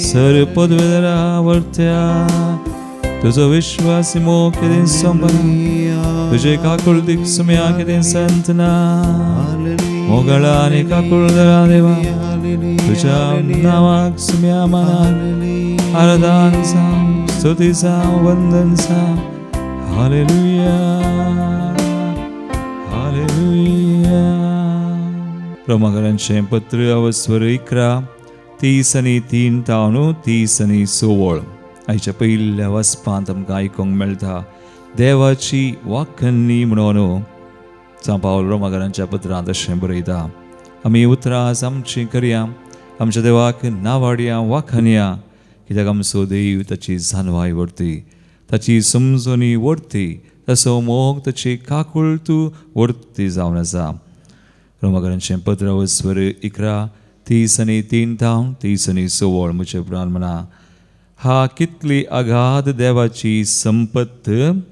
Sir पदवेदरा वर्त्या तुजो विश्वास मोग कितें संपना तुजे काकुळतीक सुम्या कितें संतना मोगळा आनी काकुळदरा देवा तुज्या नांवाक सुम्या मनान आराधन जावं स्तुती जावं वंदन जावं. Hallelujah hallelujah. रोमाकरांचें पत्र अवस्वर 11 33 तावन 36. आयच्या पयल्या वाचपांत आमकां आयकूंक मेळटा देवाची वाखणी म्हणून सांव पावल रोमाकरांच्या पत्रांत अशें बरयता. आमी उतरां आज आमचीं करया, आमच्या देवाक नावाडया वाखणया, कित्याक आमचो देव ताची जानवाय व्हरती, ताची समजणी व्हरती, ताचो मोग ताची काकुळतू व्हरती जावन आसा. रोमाकरांचें पत्र वस्वर 11 33 तावन 36. म्हजे उपरांत म्हणा, हा कितली अगाध देवाची संपत,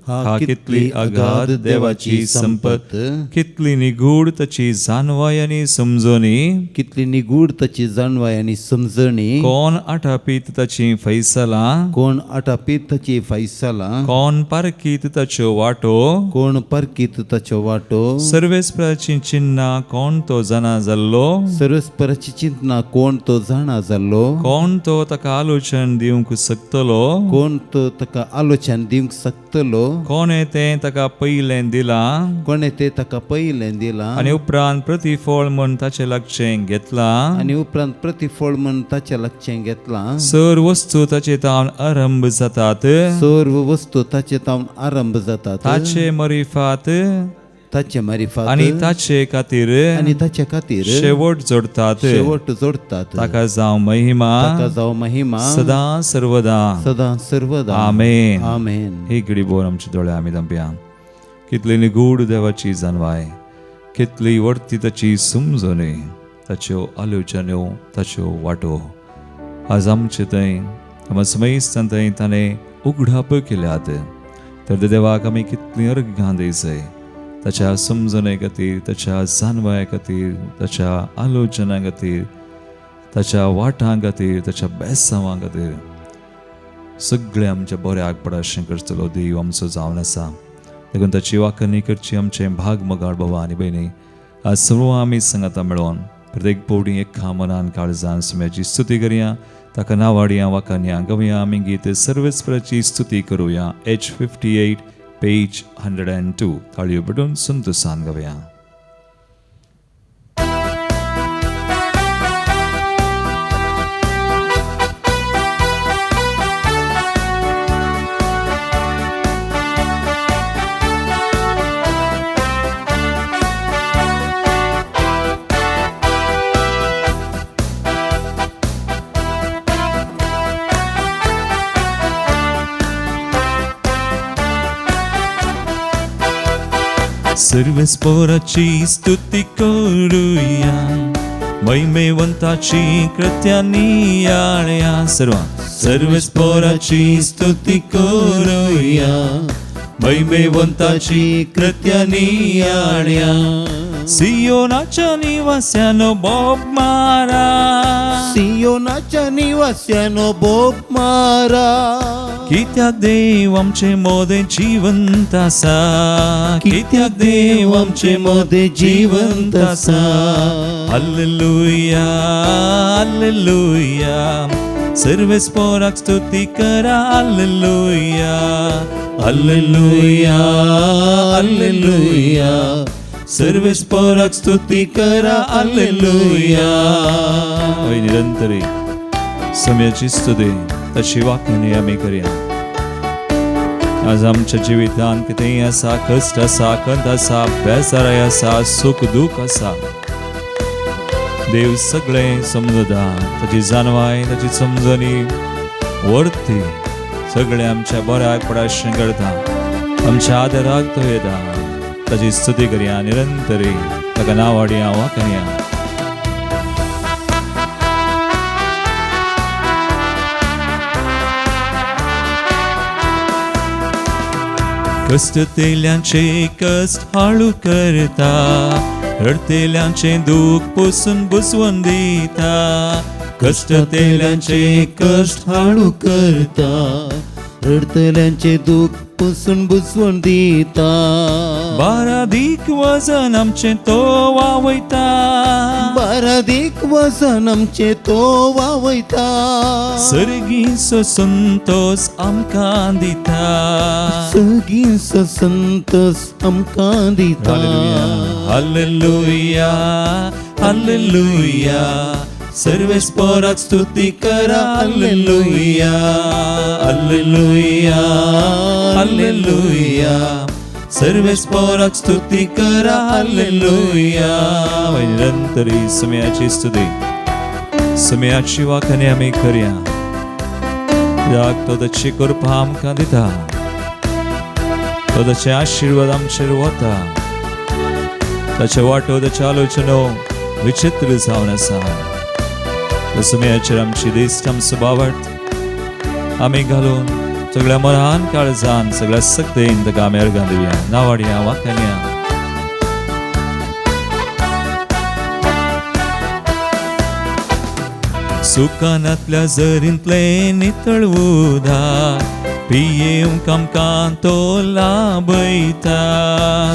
हा कितली अगाध देवाची संपत, कितली निगूढ ताची जानवाय आनी समजणी, कितली निगूढ ताची जाणवाय आनी समजणी, कोण आटापीत ताची फैसलां, कोण आटापीत ताची फैसलां, कोण पारखीत ताच्यो वाटो, कोण पारखीत ताच्यो वाटो, सर्वेस्पराचीं चिन्नां कोण तो जाणा जाल्लो, सर्वेस्पराची चिंतना कोण तो जाणा जाल्लो, कोण तो ताका आलोचन दिवंक शकतलो, कोण तो ताका आलोचन दिवंक शकतलो, कोणें तें ताका पयलें दिलां, कोणें तें ताका पयलें दिलां, आनी उपरांत प्रतिफळ म्हण ताचें लागचें घेतलां, आनी उपरांत प्रतिफळ म्हण ताचें लागचें घेतलां, सर्व वस्तू ताचे तावन आरंभ जातात, सर्व वस्तू ताचे तावन आरंभ जातात, ताचे मरिफात, ताचे मारिफात आनी ताचे खातीर, आनी ताचे खातीर शेवट जोडतात, शेवट जोडतात, ताका जावं महिमा, ताका जावं महिमा सदां सर्वदा, सदां सर्वदा. आमेन आमेन. ही घडी भर आमच्या दोळे आमी धांपया. कितली निगूढ देवाची जानवाय, कितली व्हडती ताची समजणी, ताच्यो आलोचन्यो, ताच्यो वाटो आज आमचे थंय आमच्या समेस्तां थंय ताणें उगडाप केल्यात. तर देवाक आमी कितलीं अर्घां दिसय ताच्या समजणे खातीर, ताच्या जानवाय खातीर, ताच्या आलोचना खातीर, ताच्या वाटां खातीर, ताच्या बेसांवां खातीर. सगळें आमच्या बऱ्याक पड अशें करतलो देव आमचो जावन आसा. देखून ताची वाखणी करची आमचें भाग मगाळ बाबा आनी भयणी. आज सर्व आमी सांगाता मेळोन प्रत्येक पवडी एका मनान काळजान सुम्याची स्तुती करया, ताका नावाडया वाखाणया गवया. आमी गीत सर्वेस्पराची स्तुती करुया. H58 page 102. ताळयो पेटून संतोसान गावया. सर्वेस्पराची स्तुती करूया, महिमेवंताची कृत्या नियाळया. सर्वां सर्वेस्पराची स्तुती करूया, महिमेवंताची कृत्या नियाळया. सियोनाच्या निवास्यानो बोब मारा, सियोनाच्या निवास्यानो बोब मारा, कित्याक देव आमचे मोदें जिवंत आसा, कित्याक देव आमचे मोदें जिवंत आसा. हालेलुया हालेलुया, सर्वेस्पराक स्तुती करा. हालेलुया हालेलुया हालेलुया, सर्वेस्पराक स्तुती करा. हालेलुया. हय निरंतरी समयाची स्तुती ताची वाखणी आमी करया. आज आमच्या जिवितांत कितेंय आसा, कश्ट आसा, खंत आसा, बेजाराय आसा, सूख दूख आसा, देव सगळें समजता. ताची जानवाय, ताची समजणी व्हरती सगळें आमच्या बऱ्याक पडाशें करता, आमच्या आदाराक तो येता. ताची स्तुती करया निरंतरी, ताका नावाडया वाखणया. कश्टतेल्यांचे कश्ट हाळू करता, रडतेल्यांचें दूख पुसून बुजवून दिता, कश्टतेल्यांचे कश्ट हाडू करता, रडतल्यांचे दूख पुसून बुजवण दिता. बारादीक वजन आमचें तो वावयता, बारादीक वजन आमचें तो वावयता. सर्गीचो संतोस आमकां दिता, सगींचो संतोस आमकां दिता. हालेलुया, हालेलुया, सर्वेस्पराक स्तुती करा. हालेलुया, हालेलुया, हालेलुया, सर्वेस्पराक स्तुती करा. हालेलुया. निरंतरी सुम्याची स्तुती, सुम्याची वाखाणी आमी करया. कित्याक तो ताची कृपा आमकां दिता, तो ताचे आशिर्वाद आमचेर वता. ताचे वाटो, ताचे आलोचनो विचित्र जावन आसा. सुम्याचेर आमची दिश्ट, आमचो बावट आमी घालून सगळ्या मनान, काळजान, सगळ्या सक्तेन ताका आमी अर्गां दिवया, नावाडया, वाखाणया. सुकानांतल्या झरींतलें नितळ उदक पियेवंक आमकां तो लाभयता.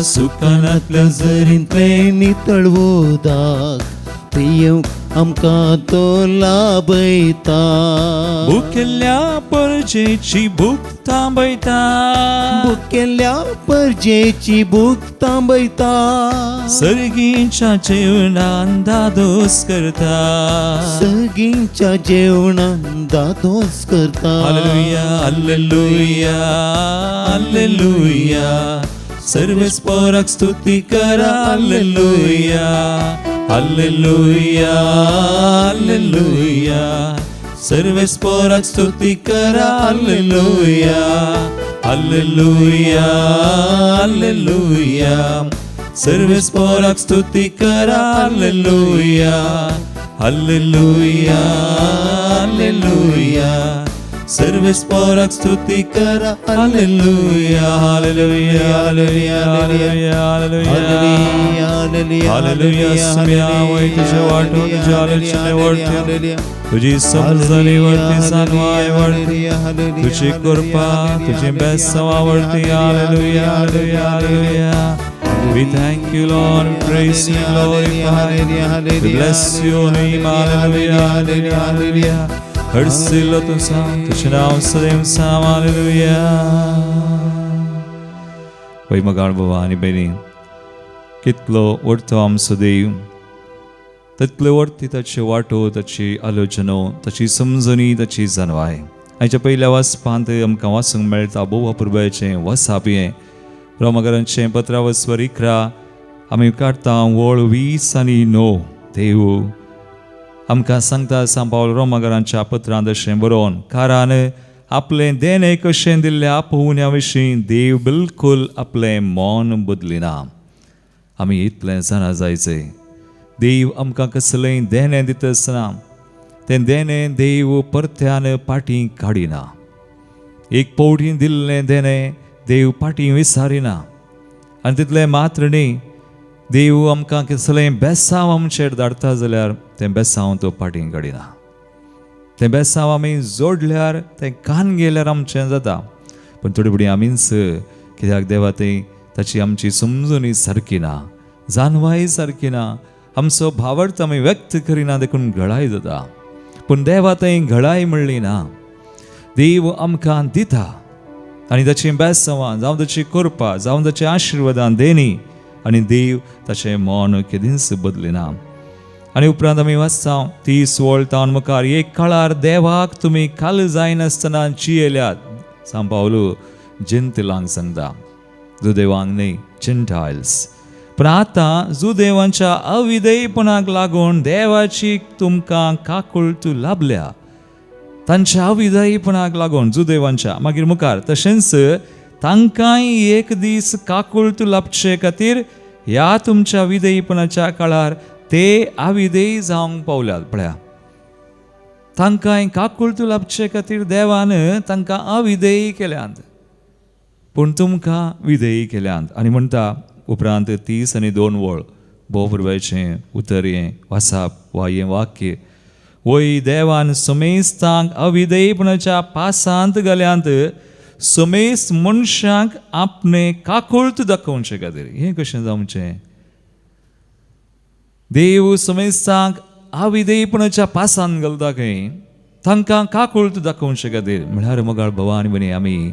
सुकानांतल्या झरींतलें नितळ उदक पियेवंक आमकां तो लाभयता. भुकेल्ल्या परजेची भूक थांबयता, भुकेल्ल्या परजेची भूक थांबयता. सर्गीच्या जेवणान दादोस करता, सर्गीच्या जेवणान दादोस करता. हालेलुया, हालेलुया, हालेलुया, सर्वेस्पराक स्तुती करा. हालेलुया, हालेलुया, हालेलुया, सर्वेस्पराक स्तुती करा. हालेलुया, हालेलुया, हालेलुया, सर्वेस्पराक स्तुती करा. हालेलुया, हालेलुया, हालेलुया, सर्वेस्पराक स्तुती करा. हालेलुया, हालेलुया, हालेलुया, हालेलुया, हालेलुया. सुम्या वय तुझ्या वाटो, तुझ्या आलोचने वळत्यो, तुझी समजणी वळती, जाणवाय वळती, तुझी कृपा, तुझी बेसवा वळती. हालेलुया, हालेलुया, हालेलुया. We thank you, Lord. We praise you, glorify. We bless your name. Hallelujah, hallelujah, hallelujah. हर्षिलो तुझा, तुझे नाव सदैव साम. हालेलुया. वय मगाळ बाबा आनी भयणी, कितलो व्हडतो आमचो देव, तितले व्हडती ताची वाटो, ताची आलोचनो, ताची समजणी, ताची जाणवाय. आयच्या पयल्या वाचपांत आमकां वाचूंक मेळटा भोव अपुरबायेचें वसापी रोमकरांचें पत्रावस्वर 11 आमी काडटा वळ 20 आनी 9. देव आमकां सांगता सांत पावल रोमकरांच्या पत्रांत अशें बरोवन, कारण आपलें देणें कशें दिल्ल्या आपोवण्या विशीं देव बिलकूल आपलें मन बदलिना. आमी इतलें जाणा जायचें, देव आमकां कसलेंय देणें दिता आसतना तें देणें देव परत्यान पाटी काडिना. एक पावटी दिल्लें देणें देव पाटी विसारिना. आनी तितलें मात्र न्ही, देव आमकां कसलेंय बेसांव आमचेर धाडटा जाल्यार तें बेसांव तो पाटी काडिना. तें बेसांव आमी जोडल्यार, तें कान गेल्यार आमचें जाता. पूण थोडे फुडें आमीच कित्याक देवा तें ताची आमची समजणी सारकी ना, जाणवाय सारकी ना, आमचो भावार्थ आमी व्यक्त करिना, देखून घळाय जाता. पूण देवा थंय घळाय म्हणली ना. देव आमकां दिता आनी ताची बेसवां जावं ताची कृपा जावं ताची आशिर्वादान देणी, आनी देव ताचें मन केदींच बदलिना. आनी उपरांत आमी वाचता 30 वळ तावन मुखार, एक काळार देवाक तुमी काल जायनासतना जियेल्यात. सांत पावलू जिंतिलांक सांगता, जुदेवांक न्ही, जेंटायल्स. पूण आतां जुदेवांच्या अविधेयपणाक लागून देवाची तुमकां काकुळट लाभल्या. तांच्या अविधेयपणाक लागून जुदेवांच्या. मागीर मुखार तशेंच तांकांय एक दीस काकुळट लाभचे खातीर ह्या तुमच्या विधेयपणाच्या काळार ते अविधेय जावंक पावल्यात. पळया, तांकांय काकुळट लाभचे खातीर देवान तांकां अविधेय केल्यात, पूण तुमकां विधेय केल्यात. आनी म्हणटा उपरांत 30 आनी 2 वळ, भोव पुरवायचें उतर हें वाचप वा हें वाक्य. वय देवान समेस्तांक अविधेयपणाच्या पासांत घाल्यांत समेस्त मनशांक आपणे काकुळत दाखोवचे खातीर. हें कशें जावचें? देव समेस्तांक अविधेयपणाच्या पासांत घालता खंय, तांकां काकुळत दाखोवचे खातीर. म्हळ्यार मोगाळ भावा आनी भयणी, आमी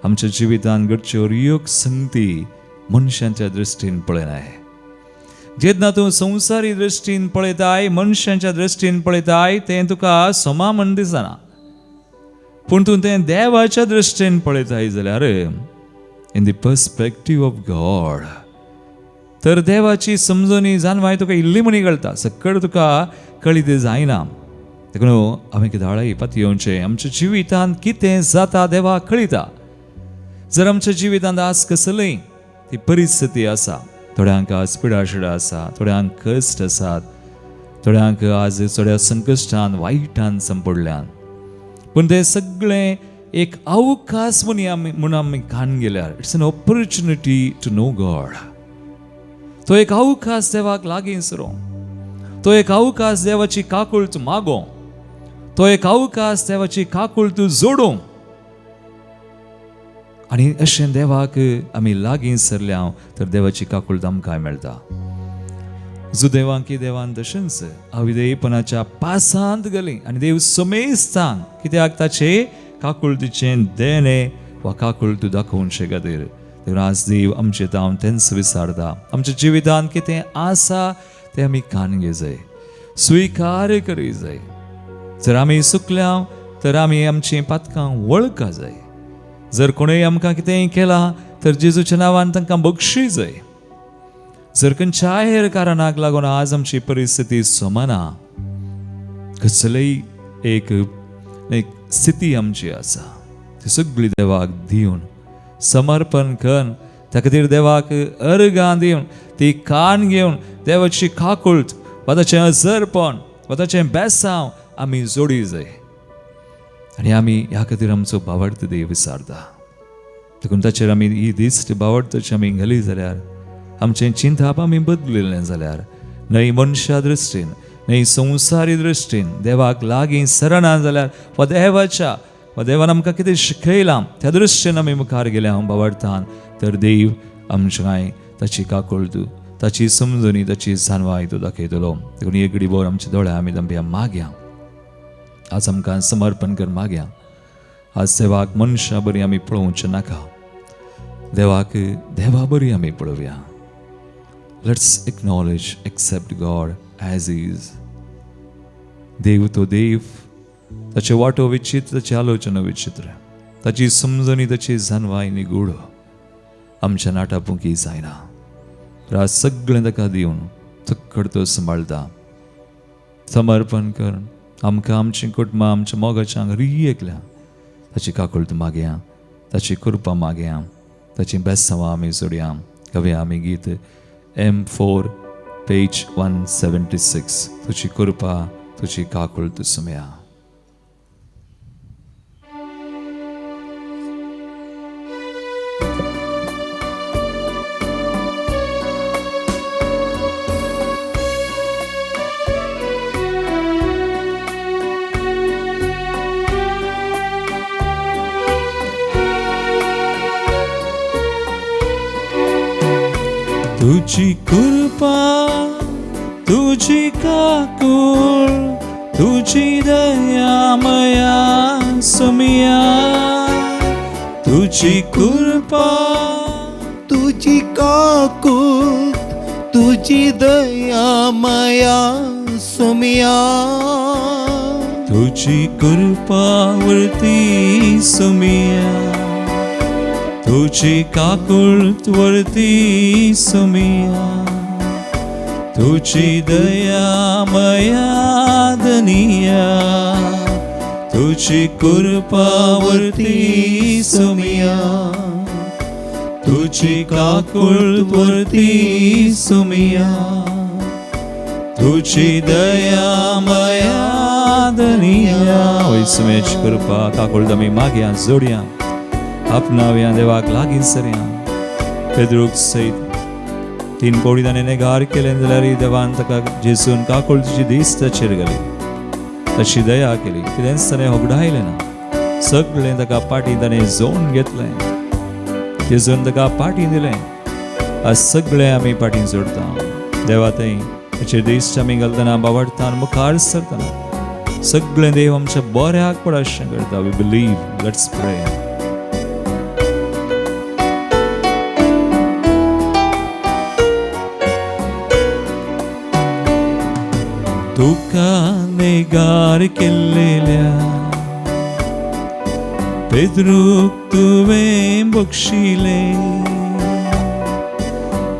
आमच्या जिवितांत घडच्यो योग संगती मनशांच्या दृश्टीन पळयनाय. जेन्ना तूं संवसारी दृश्टीन पळयताय, मनशांच्या दृश्टीन पळयताय, तें तुका समा म्हण दिसना. पूण तूं तें देवाच्या दृश्टीन पळयताय जाल्यार, in the perspective of God, तर देवाची समजणी जाणवाय तुका इल्ली म्हणी कळटा, सकळ तुका कळी ते जायना. देखून हांवें कितें पातयेवचें, आमच्या जिवितांत कितें जाता देवाक कळिता. जर आमच्या जिवितांत आज कसलीय ती परिस्थिती आसा, थोड्यांक आज पिडाशिडा आसा, थोड्यांक कश्ट आसात, थोड्यांक आज थोड्या संकश्टान वायटान संपडल्यान, पूण तें सगळें एक अवकाश म्हूण आमी कान गेल्यार, it's an opportunity to know God. तो एक अवकाश देवाक लागीं सरो, तो एक अवकाश देवाची काकुळट मागो, तो एक अवकाश देवाची काकुळट जोडूं. आनी अशें देवाक आमी लागीं सरल्या तर देवाची काकुळट आमकां मेळटा. जुदेवांकी देवान तशेंच अविधेयपणाच्या पासांत गेली आनी देव समेस्तांक कित्याक ताचे काकुळटीचें देणें वा काकुळट दाखोवचे खातीर. देखून आज देव आमचे तावन तेंच विचारता, आमच्या जिवितांत कितें आसा तें आमी कान घे जाय, स्विकार करी जाय. जर आमी चुकल्या तर आमी आमचीं पातकां वळखा जाय. जर कोणूय आमकां कितेंय केलां तर जेजूच्या नांवान तांकां बक्षी जाय. जर खंयच्याय हेर कारणाक लागून आज आमची परिस्थिती समाना, कसलीय एक एक स्थिती आमची आसा, ती सगळी देवाक दिवन समर्पण करून, त्या खातीर देवाक अर्गां दिवन, ती कान घेवन देवाची काकुळट वा ताचें अजरपण वा ताचें बेसांव आमी जोडी जाय. आनी आमी ह्या खातीर आमचो भावार्थ देव विचारता. देखून ताचेर आमी ही दिश्ट भावार्थाची आमी घाली जाल्यार, आमचें चिंताप आमी बदलिल्लें जाल्यार, न्हय मनशा दृश्टीन, न्हय संवसारी दृश्टीन देवाक लागीं सरना जाल्यार, वा देवाच्या वा देवान आमकां कितें शिकयलां त्या दृश्टीन आमी मुखार गेल्या भावार्थान, तर देव आमकां ताची काकुळट, ताची समजणी, ताची जाणवाय तो दाखयतलो. देखून एक घडी भर आमच्या दोळ्या आमी तांबया मागया, आज आमकां समर्पण कर मागया. आज देवाक मनशा बरी आमी पळोवचें नाका, देवाक देवा बरी आमी पळोवया. Let's acknowledge, accept God as is. देव तो देव, ताचे वाटो विचित्र, ताची आलोचना विचित्र, ताची समजणी, ताची जाणवाय निगूढ, आमच्या नाटापुंकी जायना. तर आज सगळें ताका दिवन चक्कड तो सांबाळटा. समर्पण कर आमकां, आमचीं कुटुंबां, आमच्या मोगाच्या री एकल्या ताची काकुळट मागया, ताची कृपा मागया, ताची बेसांवां आमी जोडया. गावया आमी गीत M4 page 176, तुजी कृपा तुजी काकुळट सुमया. तुजी कृपा तुजी काकूळ तुजी दया मया सुमिया. तुजी कृपा तुजी काकूळ तुजी दया मया सुमिया. तुजी कृपा वरती सुमिया, तुजी काकुळट वरती सुमिया, तुजी दया मया धनिया, तुजी कृपा वरती सुमिया, तुजी काकुळट वरती सुमिया, तुजी दया मया धनिया. वय सुम्याची कृपा काकुळट आमी मागया, जोडया, आपणाव्या देवाक लागीं सरया. पेद्रूक सयत 3 पवडी ताणें नेगार केलें जाल्यार देवान ताका जेजून काकुळटीची दीस ताचेर घाली. ताची दया केली, कितेंच ताणें होगडायलें ना, सगळें ताका पाटी ताणें जोडून घेतलें, तेजून ताका पाटी दिलें. आज सगळें आमी पाटी जोडटा. देवा थंय ताचेर दिश्ट आमी घालतना बावडटान मुखार सरतना सगळें देव आमच्या बऱ्याक पड अशें करता. We believe. Let's pray. तुका नेगार केल्लेल्या पेद्रूक तुवें बक्षिलें,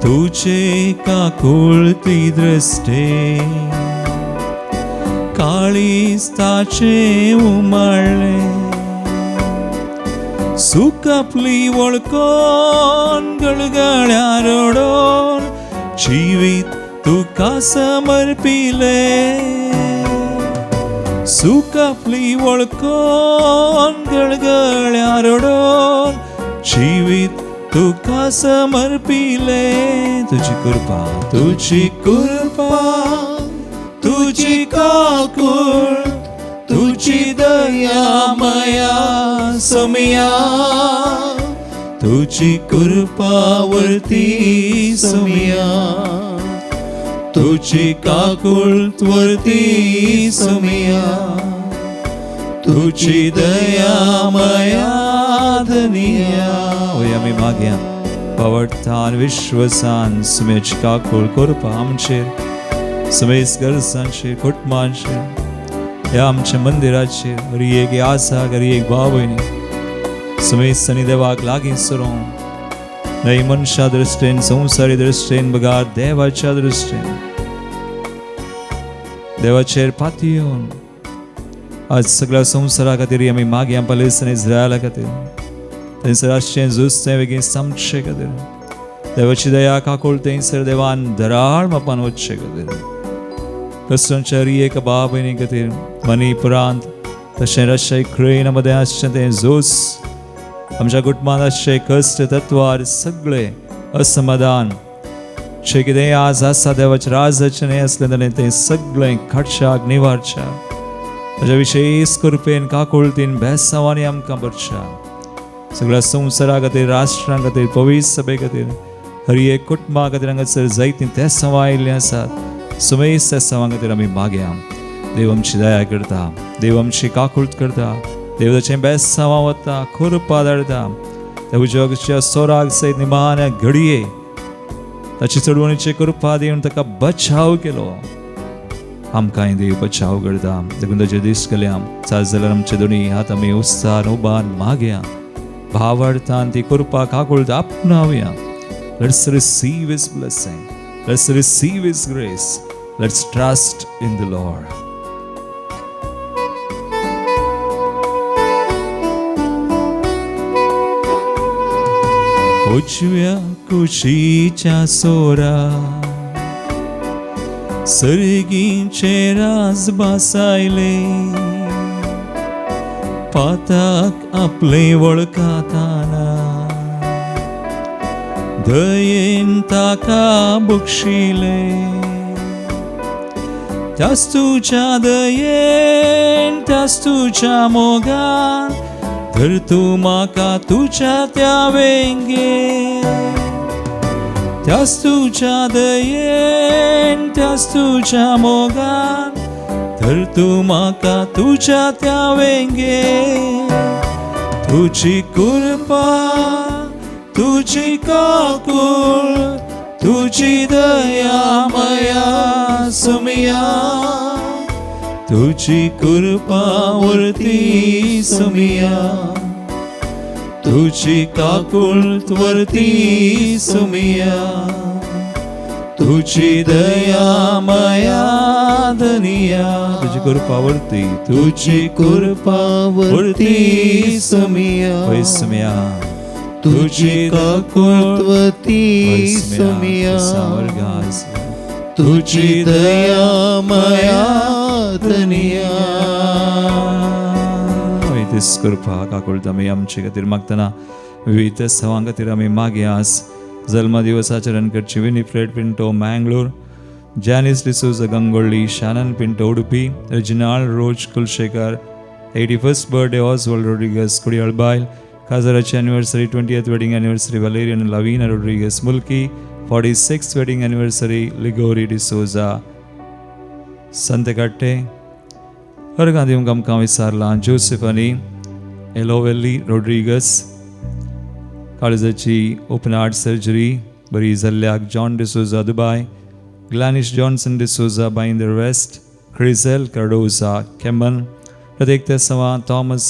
तुजे काकुळती दृश्टे काळीज ताचें उमाळ्ळें. सुकापली वळखून गळगळ्या रडोन जिवीत तुका समर्पिलें. सुकापली वळखून गळगळ्या रडोन जिवीत तुका समर्पिलें. तुजी कृपा, तुजी कृपा, तुजी काकूळ, तुजी दया माया सोमिया, तुजी कृपा वरती सोमिया, तुजी काकूळ वरती सोमिया, तुजी दया माया धनिया. होय आमी मागया पावडटान विश्वसान सुमेची काकूळ करपा आमचेर, समेस गरजांचेर, कुटुंबांचेर, ह्या आमच्या मंदिराचेर, हरी एक आसा, हरी एक भाव भयणी समेस आनी देवाक लागीं सरोन न्हय मनशा दृश्टेन, संवसारी दृश्टेन बगार देवाच्या दृश्टेन देवाचेर पातयेवन आज सगळ्या संवसारा खातीर आमी मागया. पॅलेस्तायन इस्रायला खातीर, थंयसर आसचें झूज तें बेगीन सोंपचे खातीर, देवाची दया काकूळ थंयसर देवान धराळ मापान वचचे खातीर, क्रिस्तांच्या हर एक भाव भयणी खातीर मनी प्रांत तशें रशिया युक्रेना मदें आसचें तें झूज, आमच्या कुटुंबांत आसचे कश्ट तत्वार सगळे असमाधान जे कितें आज आसा देवाच्या राजाचें न्हय आसलें जाल्यार तें सगळें काडच्याक निवारच्या ताच्या विशेश कृपेन काकुळतीन बेसांवांनी आमकां भरच्या. सगळ्या संवसारा खातीर, राष्ट्रां खातीर, पवित्र सभे खातीर, हर एक कुटुंबा खातीर हांगासर जायतीं तेसांवां आयिल्लीं आसात, सुमेस तेसांवां खातीर आमी मागया. देव आमची दया करता, देव आमची काकूळत करता, देव ताचें बेसांवां वता, कृपा धाडटा. त्या उजवाच्या सोराक सयत निमाण्या घडये ताची चडवणीची कृपा दिवन ताका बचाव केलो. आमकांय देव बचाव करता. देखून ताचे दीस केल्या साज जाल्यार आमचे दोनी हात आमी उत्साहान उबान मागया, भावार्थान ती कृपा काकूळत आपणावया. Let's receive His blessing. Let's receive His grace. Let's trust in the Lord. उजव्या कुशीच्या सोरा सर्गीचे राज बसायले, पाताक आपले वळखाताना दयेन ताका बक्षिले. त्याच तुज्या दयेन, त्याच तुज्या मोगान धर तूं म्हाका तुज्या त्या वेंगे. त्याच तुज्या दयेन, त्याच तुज्या मोगान धर तूं म्हाका तुज्या त्या वेंगे. तुजी कृपा, तुजी काकूळ, तुजी दया माया सुमिया, तुजी कृपा वरती सुमिया, तुजी काकूळ वरती सुमिया, तुजी दया माया धनिया. तुजी कृपा वरती, तुजी कृपा वरती सुमिया, होय सुमिया, तुजी काकूळ वरती सुमिया, तुजी दया माया धनिया. तीच कृपा काकूळत आमी आमचे खातीर मागतना विविध सवां खातीर आमी मागया. जल्मदिवस आचरण करची Winifred Pinto Mangalore, Janice D'Souza Gangolli, Shannon Pinto Udupi, Reginald Roach Kulshekar, 81st birthday Oswald Rodrigues Kodialbail, काजाराची anniversary, 20th wedding anniversary Valerian Lavina Rodrigues Mulki, 46th wedding anniversary Ligori D'Souza Santhekatte. वर्गांत दिवंक आमकां विचारलां जोसेफ आनी एलोवेली रोड्रिगस, काळजाची open heart surgery बरी जाल्ल्याक John D'Souza Dubai, Glanish Johnson D'Souza Bhayandar West, Crizel Cardoza Kemban, प्रत्येक तेसांवा Thomas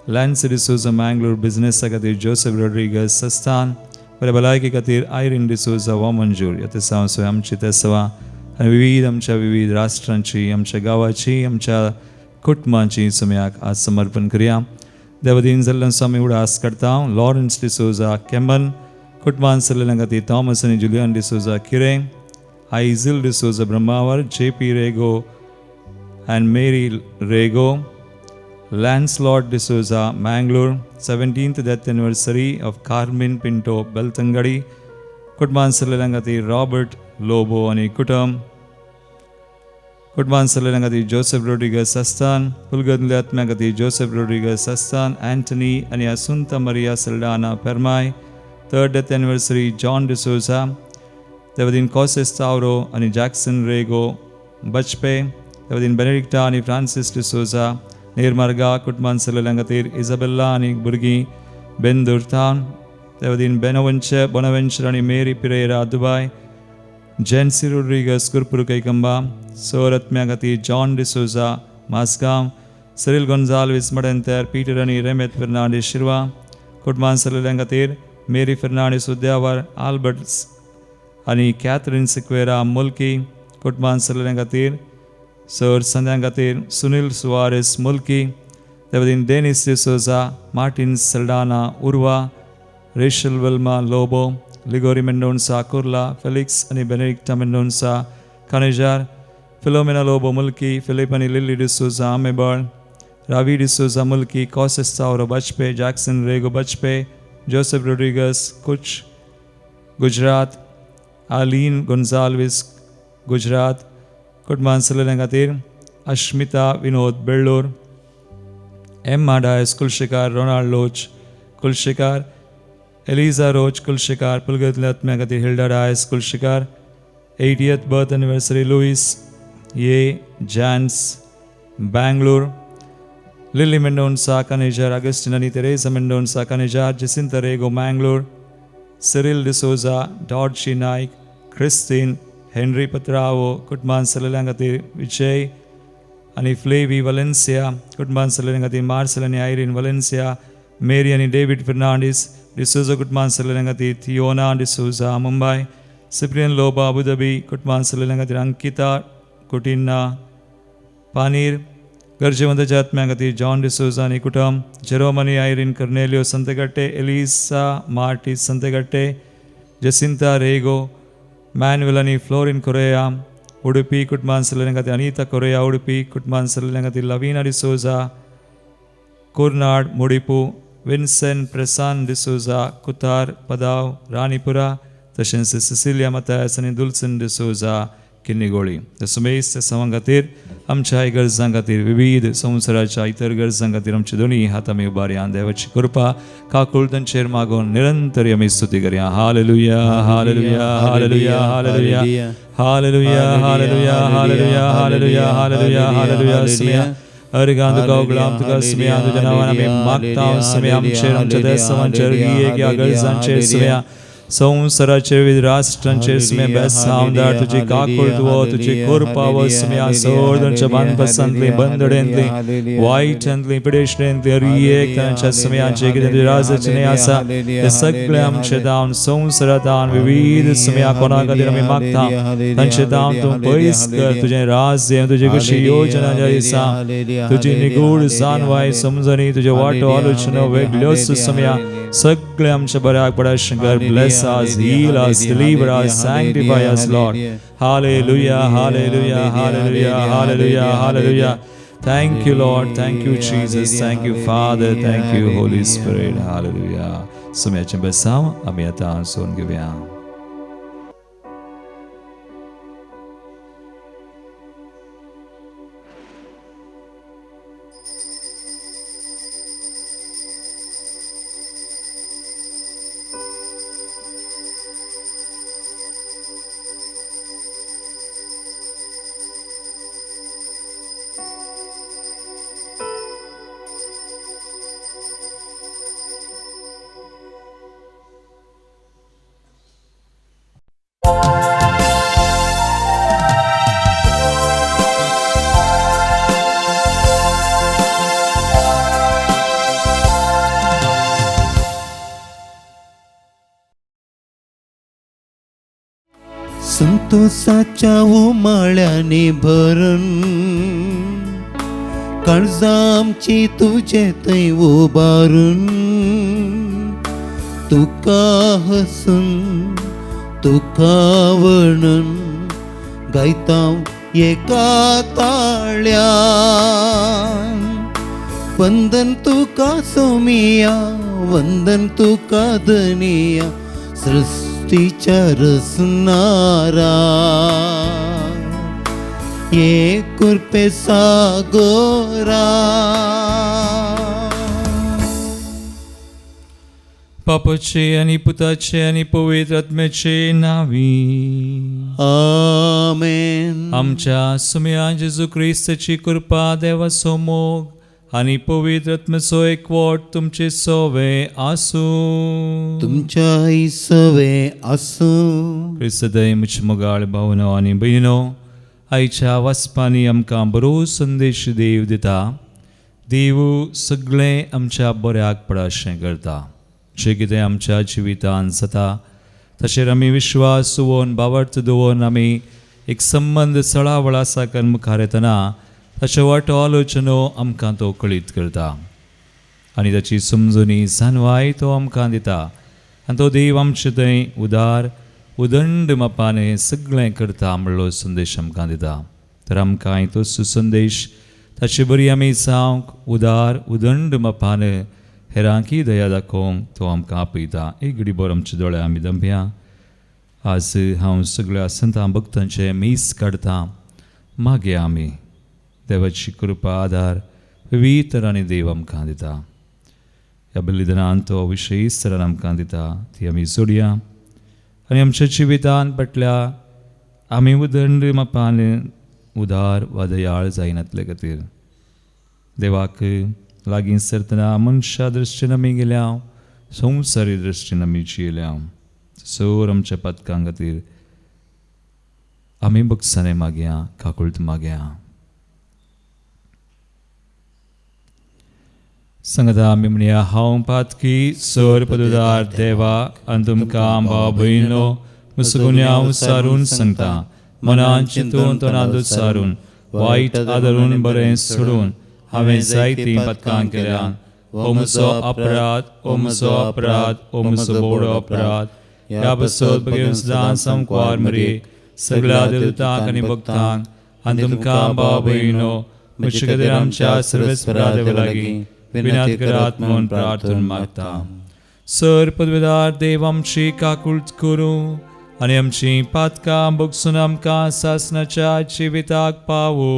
Lancy D'Souza Mangalore, बिझनेसा खातीर Joseph Rodrigues सस्तान, बरे भलायकी खातीर आयरीन डिसोजा वामंजूर. ह्या तेसांव सोय आमची तेसवां आनी विवीध आमच्या विवीध राष्ट्रांची, आमच्या गांवाची, आमच्या कुटुंबांची सुम्याक आज समर्पण करया. देवदीन जाल्ल्यान आमी उडास करता लॉरन्स डिसोजा केंबन, कुटुंबान सरलेल्या खातीर थॉमस आनी जुलियन डिसोजा किरें, आयझिल D'Souza Brahmavar, J P Rego and Mary Rego, Lancelot D'Souza Mangalore, 17th death anniversary of Carmen Pinto Belthangady, कुटुंबान सरलेल्या खातीर रॉबर्ट लोबो आनी कुटुंब, कुटुंबान सरलेल्या खातीर जोसेफ रोड्रिगस सस्तान, फुलगदल्या आत्म्या खातीर जोसेफ रोड्रिगस सस्तान, अँटनी आनी Asunta Maria Saldanha Permai, third death anniversary John D'Souza, देवदीन कॉसेस तावरो आनी जॅक्सन रेगो बचपे, देवदीन बेनेडिक्टा आनी फ्रांसीस डिसोजा निर्मार्गा, कुटुंबान सरलेल्या खातीर इजाबेल्ला आनी भुरगीं बेंदुरतान, देवदीन बेनोवंचे बोनवेंचर आनी मेरी पिरेरा दुबाय, जेन्सी रोड्रिगस कुरपुर कैकंबा, सोर आत्म्या खातीर जॉन डिसोजा मासगांव, सिरील गोन्जाल्वीस मडेंतर, पीटर आनी रेमेत फेर्नांडीस शिरवा, कुटुंबान सरलेल्या खातीर मेरी फेर्नांडीस उद्यावर, आल्बर्ट आनी कॅथरीन सिक्वेरा मुल्की, कुटुंबान सरलेल्या खातीर सर संध्या खातीर सुनील सुवारेस मुल्की, देवदीन Denis D'Souza, Martin Saldanha Urwa, Rachel Wilma Lobo, Ligori Mendonca Kurla, Felix आनी Benedicta Mendonca Kanajar, Philomena Lobo Mulki, Philip आनी Lily D'Souza Amembal, Ravi D'Souza Mulki, कॉसेस चावरो Bajpe, Jackson Rego Bajpe, Joseph Rodrigues Kutch Gujarat, Aleen गोन्जाल्वीस Gujarat, कुटुंबान सरलेल्या खातीर Ashmita Vinod Bellur, Emma Dias Kulshekar, Ronald Loach Kulshekar, Eliza Roach Kulshekar, पुलगतल्या आत्म्या खातीर Hilda Dias Kulshekar, 80th birth anniversary Louis A Jans Bangalore, Lily Mendonca Kanejar, Augustine आनी Teresa Mendonca Kanajar, Jacinta Rego Mangalore, Cyril D'Souza, Dodgy Naik, Christine Henry Patrao, कुटुंबान सरलेल्या खातीर विजय आनी flavi Valencia, कुटुंबान सरलेल्या खातीर मार्सेल आनी Irene Valencia, Mary आनी David Fernandes D'Souza, कुटुंबान सरलेल्या खातीर Theona D'Souza Mumbai, Cyprian Lobo Abu Dhabi, कुटुंबान सरलेल्या खातीर अंकिता कुटिन्ना पानीर, गरजेवंताच्या आत्म्या खातीर जॉन डिसोजा आनी कुटुंब, जेरोम आनी Irene Cornelio Santhekatte, Elisa Martis Santhekatte, Jacinta Rego, Manuel आनी फ्लोरिन कोरेया उडुपी, कुटुंबान सरलेल्या खातीर अनिता कोरेया उडुपी, कुटुंबान सरलेल्या खातीर लवीना डिसोजा कुर्नाड मुडिपू, विन्सेंट प्रसान डिसोजा कुतार पदाव राणीपुरा, तशेंच सिसिलिया मतायस आनी दुलसन डिसोजा किन्नीगोळी. सुमेस सवां खातीर, आमच्या गरजां खातीर, विविध संवसाराच्या इतर गरजां खातीर आमचे दोनी हात आमी उबारया. देवाची कृपा काकूळ तांचेर मागून निरंतर आमी स्तुती करया. Hallelujah, hallelujah, hallelujah, hallelujah, hallelujah, hallelujah, hallelujah, hallelujah, hallelujah, hallelujah. Somaiya अर्गां तुका उगडाम तुका सुमया तुज्या नांवान आमी मागता. सुमया आमचेर, आमच्या देसावांचेर, एक ह्या गरजांचेर, सुमया संवसाराचेर, विविध राष्ट्रांचेर सुमया बेसांव धाड. तुजी काकूळ वो, तुजी कृपा वो. सुमया सोडच्या बांदपासांतली, बंदडेंतली, वायटांतली, पिडेशणेंतली हर एक तांच्या सुमयाचे कितें तुज्या राजाचें न्हय आसा ते सगळे आमचे दावन संवसारात दावन विविध सुमया कोणा खातीर आमी मागता तांचे दावन तूं पयस कर. तुजें राज्य, तुजी कशी योजना जारी आसा, तुजी निगूढ जाणवाय समजणी, तुजे वाटो आलोचना वेगळ्योच सुमया सगळे आमच्या बऱ्याक पडा Shankar. Bless us, heal us, deliver us, sanctify us, Lord. Hallelujah, hallelujah, hallelujah, hallelujah, hallelujah. Thank you, Lord. Thank you, Jesus. Thank you, Father. Thank you, Holy Spirit. Hallelujah. सुम्याचें बेसांव आमी आतां सोन घेवया. संतोसाच्या उमाळ्यांनी भरून काळजां आमची तुजे थंय उबारून तुका हसून तुका वर्णन गायता एका ताळ्यान. वंदन तुका सोमिया वंदन तुका धनिया सृष्टीच्या रसनारा ये कृपे सागोरा. बापाचे आनी पुताचे आनी पवित्र आत्म्याचे नावी. आमेन. आमच्या सुम्या जेजू क्रिस्ताची कृपा देवाचो मोग आनी पवित्र आत्म्याचो एकवट तुमचे सोवे आसूं. तुमच्याय सवे आसूं. क्रिस्तदय म्हजे मोगाळ भावनो आनी भयणो, आयच्या वाचपांनी आमकां बरो संदेश देव दिता. देव सगळें आमच्या बऱ्याक पडाशें करता. जें कितें आमच्या जिवितान जाता तशें आमी विश्वास दवरून भावार्थ दवरून आमी एक संबंद सळावळा साकन मुखार येतना ताचे वाटो आलोचनो आमकां तो कळीत करता आनी ताची समजुनी जानवाय तो आमकां दिता. आनी तो देव आमचे थंय उदार उदंड मापान हें सगळें करता म्हणलो संदेश आमकां दिता. तर आमकां तो सुसंदेश ताचे बरी आमी जावंक उदार उदंड मापान हेरांकी दया दाखोवंक तो आमकां आपयता. एक घडी बरो आमचे दोळे आमी दमया. आज हांव सगळ्या संतां भक्तांचें मीस काडटां. मागीर आमी देवाची कृपा आदार विविध तरांनी देव आमकां दिता. ह्या बलिदानान तो विशेश तरान आमकां दिता ती आमी जोडया आनी आमच्या जिवितान पटल्या आमी उदंड मापान उदार वा दयाळ जायनातले खातीर देवाक लागीं सरतना मनशा दृश्टीन आमी गेल्या, संवसारी दृश्टीन आमी जियेल्या. सर आमच्या पातकां खातीर आमी बगसाने मागया, काकुळट मागया. सांगता आमी म्हणया, हांव पातकी सर पदुदार देवा आनी तुमकां भाव भयणो मुसगुन्यांव सारून सांगता, मनान चिंतून तोंडांत सारून वायट आदरून बरें सोडून हांवें जायतीं पातकां केल्यान. हो म्हजो अपराध, हो म्हजो अपराध, हो म्हजो बोडो अपराध. ह्या पासत भगेवन सदां सामकार मरे सगळ्या देवतांक आनी भक्तांक आनी तुमकां भाव भयणो म्हजे खातीर आमच्या सर्वेस्परा देवा लागीं विनंती करात म्हूण प्रार्थना मागता. सर पदवेदार देव आमची काकुळट करूं आनी आमची पातकां भोगसून आमकां सासणाच्या जिविताक पावो.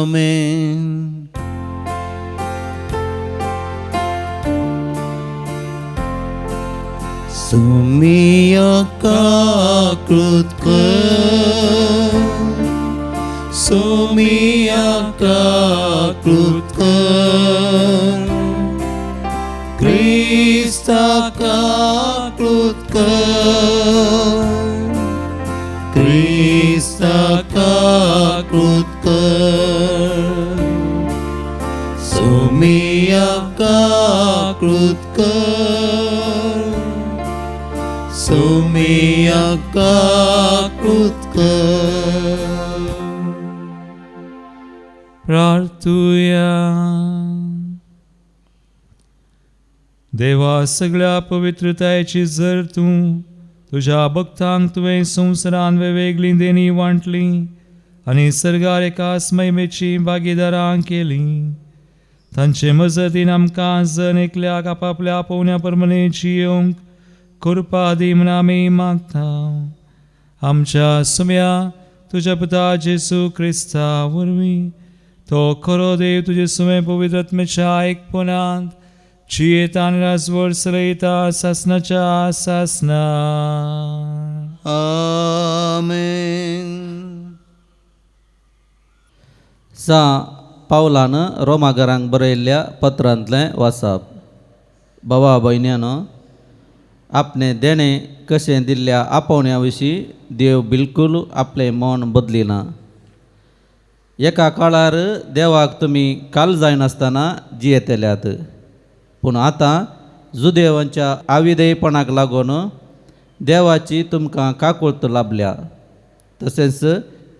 आमेन. सुमिया काकुळट कर, सुमिया काकुळट कर, क्रिस्ता काकुळट कर, क्रिस्ता काकुळट कर, सुमिया काकुळट कर, सुमिया काकुळट कर. प्रार्थुया. देवा सगळ्या पवित्रतायेची जर तूं तुज्या भक्तांक तुवें संवसारान वेगवेगळी देणी वांटली आनी सर्गार एकाच महिमेची भागीदारां केली, तांचे मजतीन आमकां जण एकल्याक आपापल्या आपोवण्या प्रमाणे जियोवंक कृपा दी म्हूण आमी मागता. आमच्या सुम्या तुज्या पुता जेजू क्रिस्ता वरवीं तो खरो देव तुजे सुमे पवित्र आत्म्याच्या एकपणांत जियेता आनी राजवट चलयता सासणाच्या सासना. आमेन. सा पावलान रोमागरांक बरयल्ल्या पत्रांतलें वाचप. भावा भयण्यानो, आपणे देणें कशें दिल्ल्या आपोवण्या विशीं देव बिलकूल आपलें मन बदलिना. एका काळार देवाक तुमी काल जायनासतना जियेतल्यात, पूण आतां जुदेवांच्या आविदेयपणाक लागून देवाची तुमकां काकुळत लाबल्या तशेंच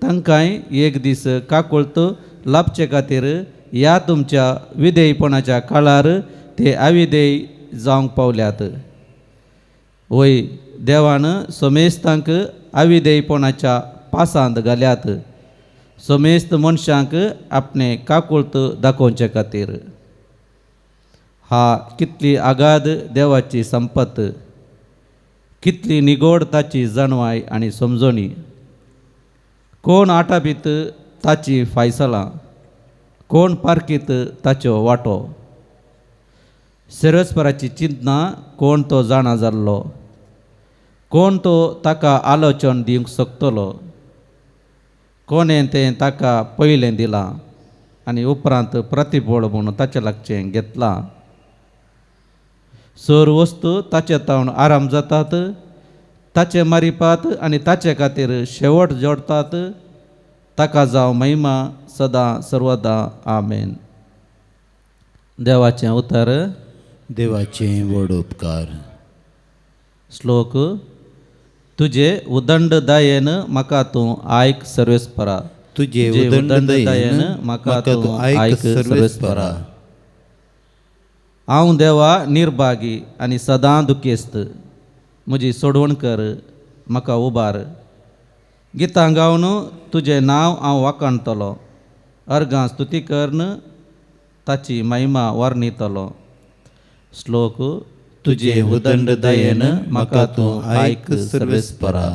तांकांय एक दीस काकुळत लाबचे खातीर ह्या तुमच्या विधेयपणाच्या काळार ते अविधेय जावंक पावल्यात. वय देवान समेस्तांक अविधेयपणाच्या पासांत घाल्यात समेस्त मनशांक आपणे काकुळत दाखोवचे खातीर. हा कितली आगाद देवाची संपत, कितली निगोड ताची जाणवाय आनी समजणी. कोण आटापीत ताची फायसलां, कोण पारखीत ताच्यो वांटो. सर्वेस्पराची चिंतना कोण तो जाणा जाल्लो, कोण तो ताका आलोचन दिवंक शकतलो. कोणें तें ताका पयलें दिलां आनी उपरांत प्रतिफळ म्हूण ताचे लागचें घेतलां. सर वस्तू ताचे तावन आराम जातात, ताचे मारिपात आनी ताचे खातीर शेवट जोडतात. ताका जावं महिमा सदां सर्वदां. आमेन. देवाचें उतर. देवाचें व्हड उपकार. श्लोक. तुजे उदंड दयेन म्हाका तूं आयक सर्वेस्परा. तुजे उदंड दयेन म्हाका तूं आयक सर्वेस्परा. हांव देवा निर्भागी आनी सदां दुखेस्त, म्हजी सोडवण कर, म्हाका उबार. गितां गावन तुजें नांव हांव वाखाणतलो, अर्गां स्तुती करून ताची महिमा वर्णितलो. श्लोक. तुजे उदंड दयेन म्हाका तूं आयक सर्वेस्परा.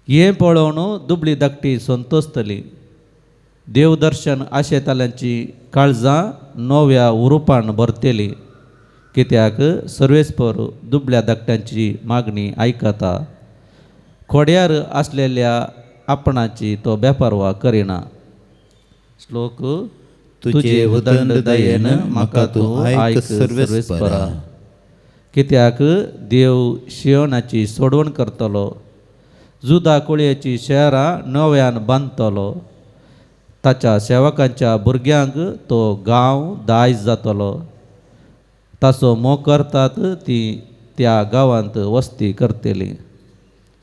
हें पळोवन दुबळी धाकटी संतोसतली, देवदर्शन आशेताल्यांची काळजां नव्या उरुपान भरतली. कित्याक सर्वेस्पर दुबळ्या धाकट्यांची मागणी आयकता, खोड्यार आसलेल्या आपणाची तो बेपारवा करिना. श्लोक. तुजे उदंड दयेन म्हाका तूं आयक सर्वेस्परा. कित्याक देव शियोनाची सोडवण करतलो, जुदा कुळयेची शहरां नव्यान बांदतलो. ताच्या सेवकांच्या भुरग्यांक तो गांव दायज जातलो, ताचो मोग करतात ती त्या गांवांत वस्ती करतली.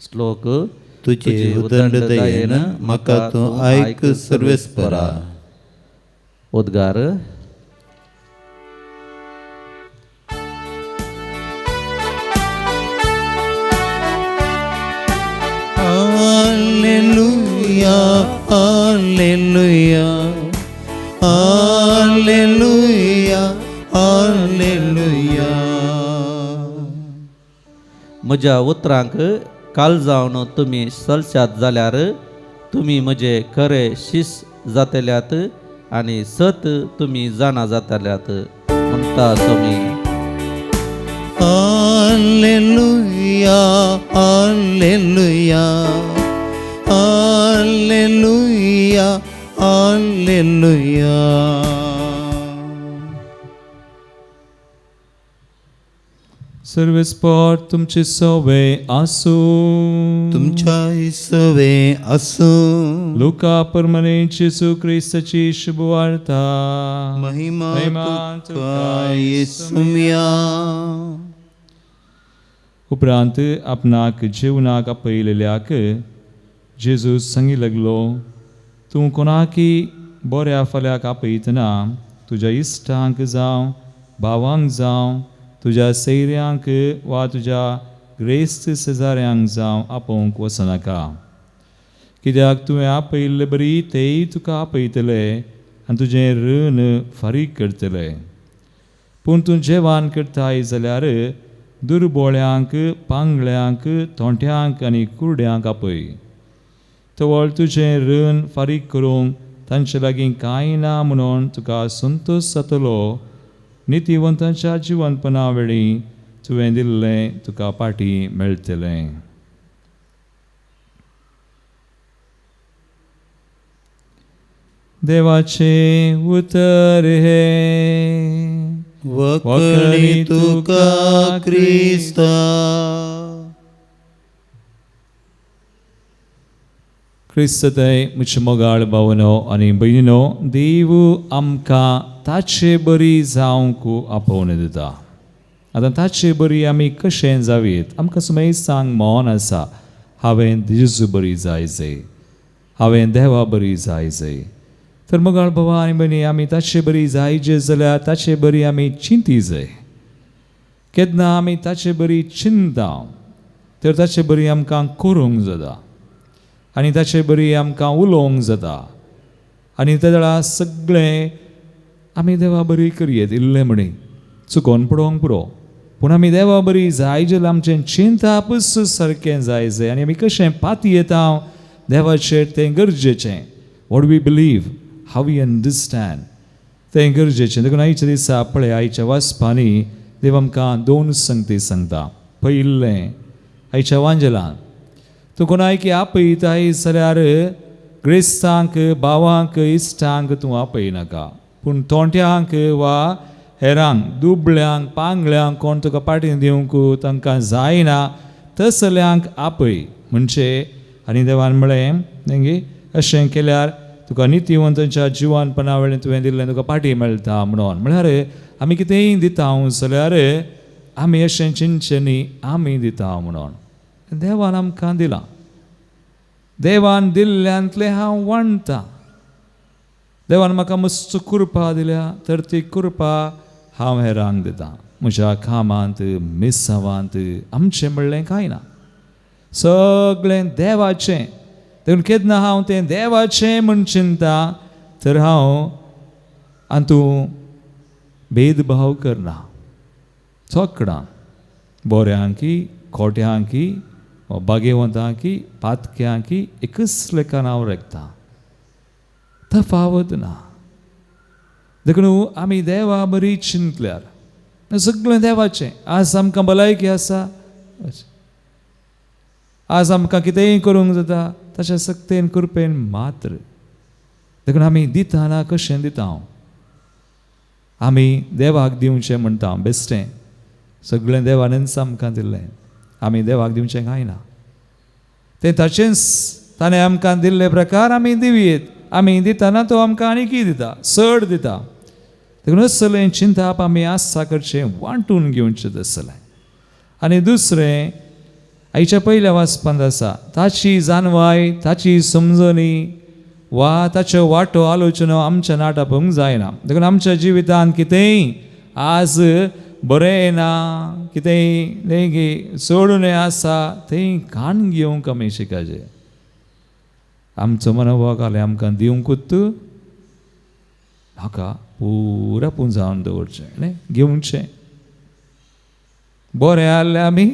श्लोक. तुजे उदंड दयेन म्हाका तूं आयक सर्वेस्परा. उद्गार. Hallelujah, hallelujah, hallelujah, hallelujah. म्हज्या उतरांक काल जावन तुमी सलशात जाल्यार तुमी म्हजे खरे शीस जातल्यात आनी सत तुमी जाणा जातल्यात म्हणटा तुमी. हालेलुया, हालेलुया, हालेलुया, हालेलुया. सर्वेस्पर तुमचे सवे आसूं. तुमच्या सवे आसूं. लुका परमने जेजू क्रिस्ताची शुभवार्ता. महिमा तुका येसुम्या. उपरांत आपणाक जेवणाक आपयलेल्याक जेजू सांगी लागलो, तूं कोणाकी बऱ्या फाल्याक आपयतना तुज्या इश्टांक जावं, भावांक जावं, तुज्या सैऱ्यांक वा तुज्या ग्रेस्त शेजाऱ्यांक जावं आपोवंक वचनाका. कित्याक तुवें आपयल्ले बरी तेय तुका आपयतले आनी तुजें ऋण फारीक करतले. पूण तूं जेवण करताय जाल्यार दुर्बोळ्यांक, पांगळ्यांक, तोंट्यांक आनी कुरड्यांक आपय. तवळ तुजें ऋण फारीक करूंक तांचे लागीं कांय ना म्हणून तुका संतोश जातलो. नितीवंतांच्या जिवनपणा वेळी तुवें दिल्लें तुका पाटी मेळटलें. देवाचें उतर हें. वखणी तुका क्रिस्ता. क्रिस्तय म्हजे मोगाळ भावनो आनी भयणीनो, देव आमकां ताचे बरी जावंक आपोवणें दिता. आतां ताचे बरी आमी कशें जावयेत? आमकां सुमेज सांग मौन आसा, हांवें जेजू बरी जाय जाय, हांवें देवा बरी जाय जाय. तर मोगाळ भावा आनी भयणी, आमी ताचे बरी जायजे जाल्यार ताचे बरी आमी चिंती जाय. केन्ना आमी ताचे बरी चिंता तर ताचे बरी आमकां करूंक जाता आनी ताचे बरी आमकां उलोवंक जाता आनी त्या वेळार सगळें आमी देवा बरी करयेत. इल्लें म्हणी चुकोन पडोवंक पुरो, पूण आमी देवा बरी जाय जाल्यार आमचें चिंतापूच सारकें जाय जाय. आनी आमी कशें पातयेता देवाचेर तें गरजेचें. What we believe, how we understand तें गरजेचें. देखून आयच्या दिसा पळय, आयच्या वाचपांनी देव आमकां दोन संगती सांगता. पयलें आयच्या वांजेलान तूं कोणायकी आपयताय जाल्यार ग्रेस्तांक, भावांक, इश्टांक तूं आपयनाका, पूण तोंट्यांक वा हेरांक, दुबळ्यांक, पांगळ्यांक कोण तुका पाटी दिवंक तांकां जायना तसल्यांक आपय. म्हणजे आनी देवान म्हळें न्ही, अशें केल्यार तुका नितीवंतांच्या जिवानपणा वेळेर तुवें दिल्लें तुका पाटी मेळटा म्हणून. म्हळ्यार आमी कितेंय दिता जाल्यार आमी अशें चिंतचें न्ही आमी दिता म्हणून. देवान आमकां दिलां, देवान दिल्ल्यांतलें हांव वांट्टा. देवान म्हाका मस्त कृपा दिल्या तर ती कृपा हांव हेरांक दितां. म्हज्या कामांत, मिसावांत आमचें म्हणलें कांय ना, सगळें देवाचें. देखून केन्ना हांव तें देवाचें म्हूण चिंता तर हांव हातूंत भेदभाव करना. चोकडां बोऱ्यांकी, खोट्यांकी, बागेवंतांकी, पातक्यांकी एकच लेखान हांव रेखता, तफावत ना. देखून आमी देवा बरी चिंतल्यार सगळें देवाचें. आज आमकां भलायकी आसा, आज आमकां कितेंय करूंक जाता ताच्या सक्तेन कृपेन मात्र. देखून आमी दितना कशें दिता? आमी देवाक दिवचें म्हणटा, बेश्टें सगळें देवानच आमकां दिल्लें, आमी देवाक दिवचें कांय ना. तें ताचेंच, ताणें आमकां दिल्ले प्रकार आमी दिवयेत. आमी दितना तो आमकां आनीकय दिता, चड दिता. देखून असलें चिंताप आमी आसा करचें, वांटून घेवचें तसलें. आनी दुसरें आयच्या पयल्या वाचपांत आसा, ताची जाणवाय, ताची समजणी वा ताच्यो वांटो आलोचना आमच्या नाटापूंक जायना. देखून आमच्या जिवितांत कितेंय आज बरें ना, कितेंय न्ही गी सोडून आसा तें कान घेवंक आमी शिकाचें. आमचो मनोभाव घालें आमकां दिवंकूच नाका, पुरा पुंजावन दवरचें न्ही, घेवचें. बरें आहलें आमी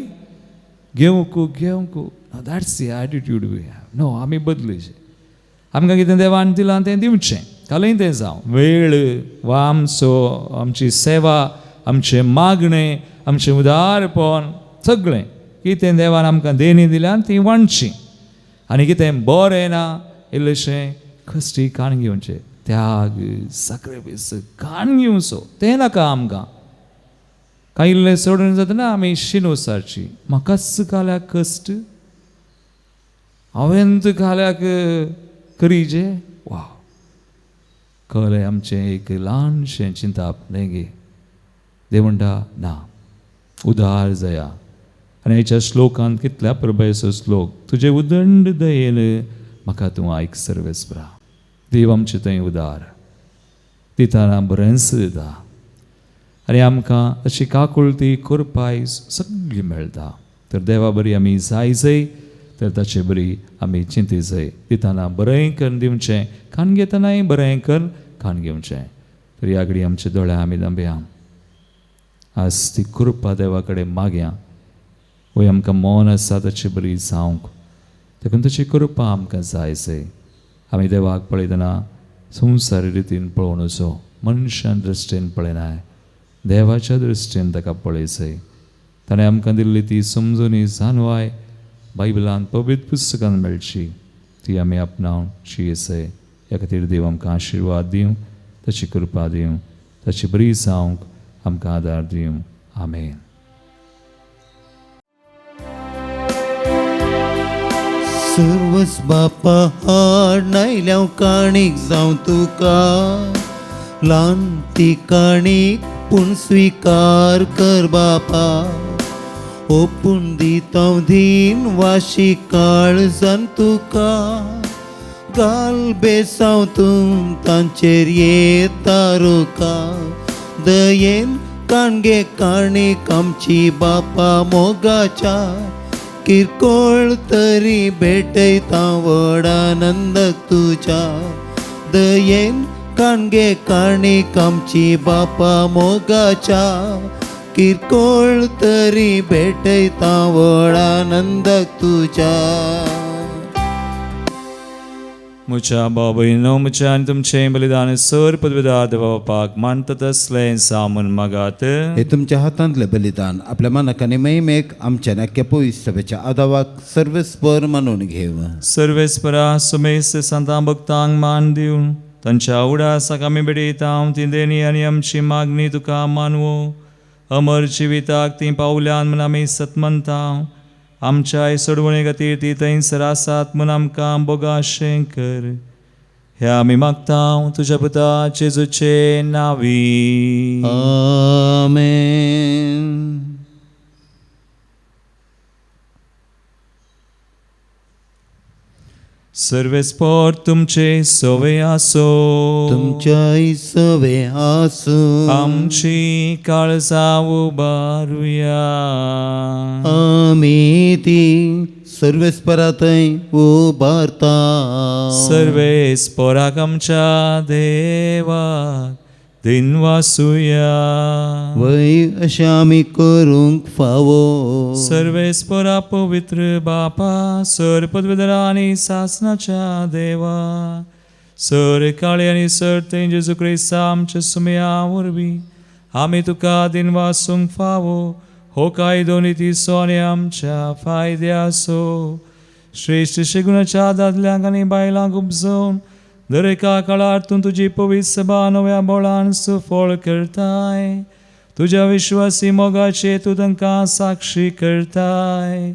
घेवंकू घेवंकू. That's the attitude we have. No, आमी बदलचें. आमकां कितें देवान दिलां तें दिवचें, कालय तें जावं. वेळ वा आमचो, आमची सेवा, आमचें मागणें, आमचें उदारपण, सगळें कितें देवान आमकां देणी दिल्या ती वांटची. आनी कितें बरें ना इल्लेशें कश्टी काण घेवचें, त्याग, साक्रिफायस काण घेवचो तें नाका आमकां. कांय इल्लें सोडून जातना आमी शिनू सारची, म्हाकाच काल्याक कश्ट, हांवें काल्याक करीजे. वा कळ्ळें आमचें एक ल्हानशें चिंताप न्ही गे. देव म्हणटा ना, उदार जाया. आनी हाच्या श्लोकांत कितल्या प्रभयचो श्लोक, तुजे उदंड दयेन म्हाका तूं आयक सर्वेस्परा. देव आमचें थंय उदार दितना बरेंच दिता आनी आमकां अशी काकुळती कृपाय सगळी मेळटा. तर देवा बरी आमी जाय जाय तर ताचे बरी आमी चिंती जाय. दितना बरें करून दिवचें, खाण घेतनाय बरें करून खाण घेवचें. तर ह्या घडी आमचे दोळे आमी दांबया, आज ती कृपा देवा कडेन मागया. वय आमकां मौन आसा ताचे बरी जावंक, देखून ताची कृपा आमकां जाय जाय. आमी देवाक पळयतना संवसारी रितीन पळोवन वचो, मनशान दृश्टीन पळयनाय, देवाच्या दृश्टीन ताका पळयचय. ताणें आमकां दिल्ली ती समजणी, जाणवाय बायबलान पवित्र पुस्तकान मेळची, ती आमी आपणावन शियेसय. ह्या खातीर देव आमकां आशिर्वाद दिवं, ताची कृपा दिवं, ताची बरी जावंक आमकां आदार दिवं. आमेन. सर्वस बापा हाड नायल्या काणीक जावं तुका, ल्हान ती काणीक पूण स्वीकार कर बापा ओपून दिता धीन वाशी काळजान तुका घाल बेसांव तूं तांचेर येता रुका दयेन काणगे काणीक आमची बापा मोगाच्या किरकोळ तरी भेटयता व्हड आनंदक तुज्या दयेन काणगे काणीक आमची बापा मोगाच्या किरकोळ तरी भेटयता व्हड आनंदक तुज्या. म्हज्या बाबयनो म्हज्या आनी तुमचें बलिदान सर पदवीदार देवा बापाक मानता तसलें सामून मागात. हे तुमच्या हातांतलें बलिदान आपल्या मनाक आनी महिमेक आमच्या नाक्या पवित्र सभेच्या आदावाक सर्वेस्पर मानून घेव. सर्वेस्परा सुमेस सांतां भक्तांक मान दिवन तांच्या उडासाक आमी भेटयता ती देणी आनी आमची मागणी तुका मानवो. अमर जिविताक ती पावल्यान म्हूण आमी सतमनता. आमच्या सोडवणे खातीर ती थंयसर आसात म्हूण आमकां बोगाशें कर. हे आमी मागता तुज्या पुता जेजूचे नांवी. आमेन. सर्वेस्पर तुमचे सवे आसो. तुमच्याय सवे आसूं. आमची काळजां उबारुया. आमी ती सर्वेस्परा थंय उबारता. सर्वेस्पराक आमच्या देवाक दिनवासुया. वय अशें आमी करूंक फावो. सर्वेस्परा पवित्र बापा सर पदवीधरा आनी सासनाच्या देवा सर काळे आनी सर थंय जेजू क्रिस्ता आमच्या सुमया वरवीं आमी तुका दिनवासूंक फावो. हो कायदो नितीचो आनी आमच्या फायद्याचो श्रेश्ठ शेगुणाच्या दादल्यांक आनी बायलांक उपजोवन दर एका काळार तूं तुजी पवित्र सभा नव्या बोळान सुफळ करताय. तुज्या विश्वासी मोगाचे तूं तांकां साक्षी करताय.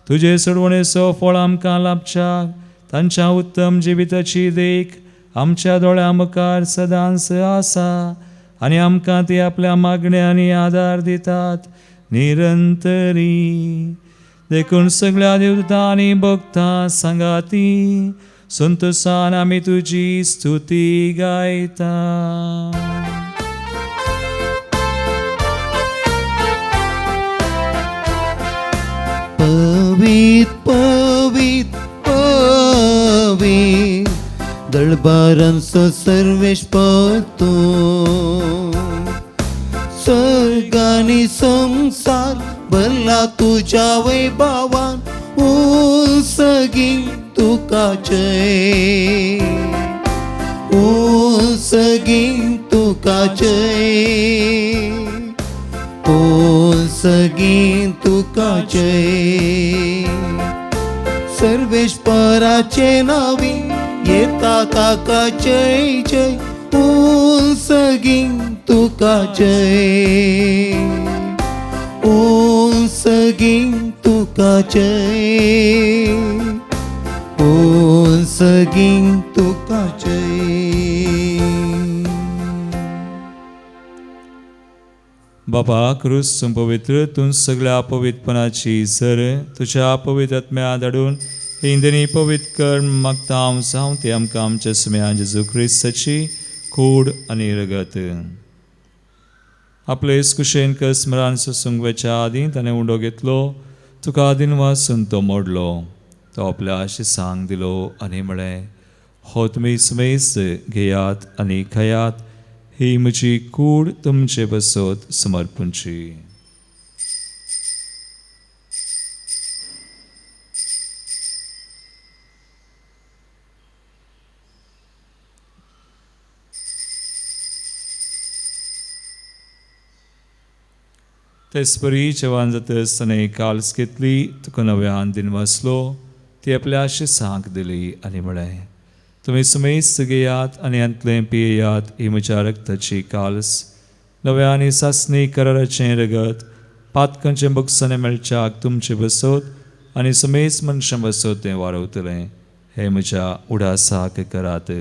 तुजे सोडवणेचो फळ आमकां लाभच्याक तांच्या उत्तम जिविताची देख आमच्या दोळ्यां मुखार सदांच आसा आनी आमकां ती आपल्या मागण्यांनी आदार दितात निरंतरी. देखून सगळ्या देवता आनी भक्तां सांगाती संतोसान आमी तुजी स्तुती गायता. पवीत पवीत पवीत दळबारांचो सर्वेस्पर तूं सर्ग आनी संवसार भरला तुज्या वैभवान उसगी तुका जय उसगी तुका जय उसगी तुका जय. सर्वेस्पराचे नावी येता ताका जय जय उसगी तुका जय उसगी तुका जय उसगी तुका जय. बापा क्रूस पवित्र तूं सगळ्या पवित्रपणाची सर तुज्या पवित्र आत्म्या धाडून ही इंदनी पवित्र कर मागता हांव जावं ती आमकां आमच्या सुम्या जेजू क्रिस्ताची कूड आनी रगत. आपले कुशेन स्मरण सोसूंक वचच्या आदीं ताणें उंडो घेतलो तुका दिनवासून तो मोडलो. तो आपल्या शिसांक दिलो आनी म्हळें हो तुमी सुमेस घेयात आनी खायात ही म्हजी कूड तुमचे बसत समर्पणची. तेचपरी जेवण जातच ताणें काल्स घेतली तुका नव्यान दिनवासलो ती आपल्या शिसांक दिली आनी म्हळें तुमी सुमेस्त घेयात आनी हांतलें पियेयात ही म्हज्या रक्ताची काल्स नव्या आनी सासणी कराराचें रगत पातकांचें बगसणें मेळच्याक तुमचें बसत आनी सुमेस्त मनशां बसत तें वारवतलें. हें म्हज्या उडासाक करात.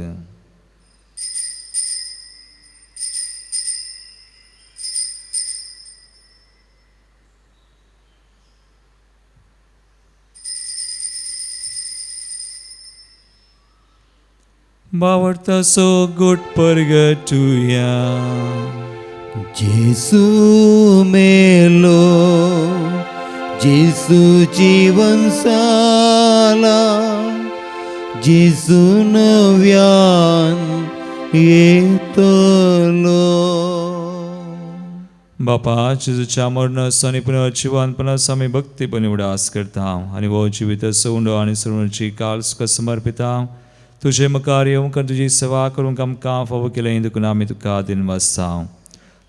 बावडतासो गोट परगटुया. जेसू मेलो, जेसू जीवन साला, जेसू नव्यान येतलो. बापा, जेजूच्या मरणाचो आनी पुनर्जिवनपणाचो आमी भक्तीपणी उडास करता आनी हो जिविताचो उंडो आनी सर्वांची काल तुका समर्पिता. तुजे मुखार येवंक आनी तुजी सेवा करूंक आमकां फावो केलें देखून आमी तुका दिनवासता.